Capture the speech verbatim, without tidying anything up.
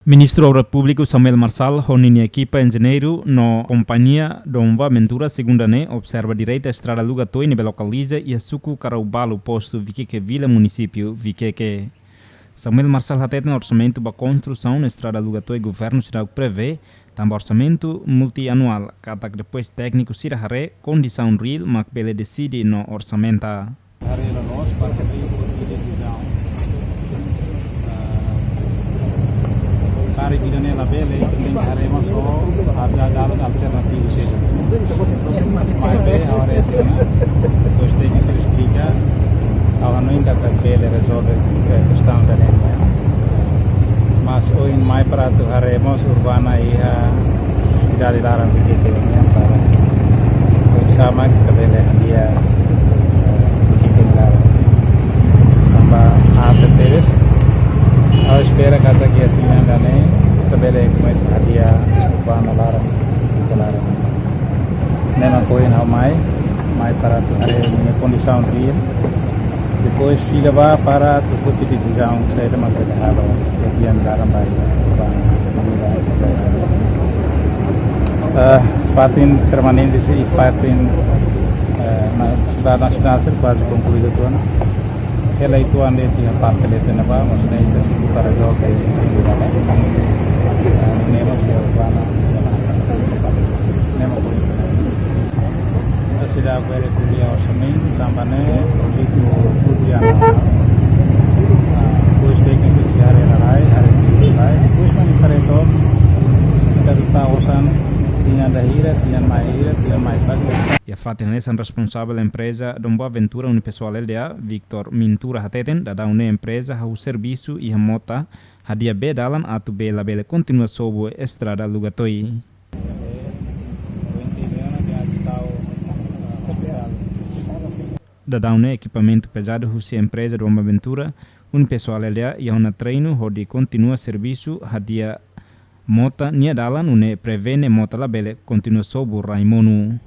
Ministru Obras Públikas Samuel Marçal ho ninia ekipa enjeñeiru no kompañia Dom Boaventura segunda ne'e observa direita estrada Lugatoi ne'ebé lokaliza iha suku Karaubalu, postu Viqueque Vila, munisípiu Viqueque. Samuel Marçal hateten orsamentu ba konstrusaun estrada Lugatoi governu seidauk prevee, tanba orsamentu multianuál, katak depois tékniku sira haree kondisaun reál mak bele deside no orsamenta. Haree loloos para que tenha uma divisão. Ah, para que tenha labele, tenke haree mós ho, ah, dalan alternativu sira. Maibé, agora é assim, né? Depois tenke esplika, agora não ainda bele rezolve, eh, kestaun ida-ne'e. Mas ohin mai para atu haree mós urbana iha sidade laran Viqueque nian para oinsá mak ita bele hadi'a, eh, Viqueque nia laran. Tanba aat tebes, ha'u espera katak iha tinan ida-ne'e ita bele komesa hadi'a urbana laran, Viqueque laran. Ne'e mak ohin ha'u mai, mai para atu haree ninia kondisaun reál. Depois fila ba para atu foti desizaun saida mak bele halo, iha tinan laran ba iha, ba, eh, fatin permanente sira, fatin, eh, na, sidade nasionál sira kuaze konkluidu tiha ona. Hela uitoan de'it iha parte leten ne'ebá, mas ne'e ita sei para joga e, eh, ne'e mós iha urbana, ne'e mós poin. Ita seidauk bele ko'alia orsamentu, tanba ne'e projetu multianuál. Ah, depois tékniku sira haree lalais, haree lalais, depois mai ita resolve, ita bele tau osan, tinan ida hira, tinan mai hira, tinan mai fali. Iha fatin hanesan, responsavel empreza Dom Boaventura Unipessoal Lda, Victor Mintura, hateten daudaun ne'e empreza hahú servisu iha mota, hadi'a bee dalan atu bee labele kontinua sobu estrada Lugatoi. Daudaun ne'e ekipamentu pezadu husi empreza Dom Boaventura Unipessoal Lda iha ona treinu hodi kontinua servisu hadi'a mota nia dalan, nune'e prevene mota labele kontinua sobu rai monu.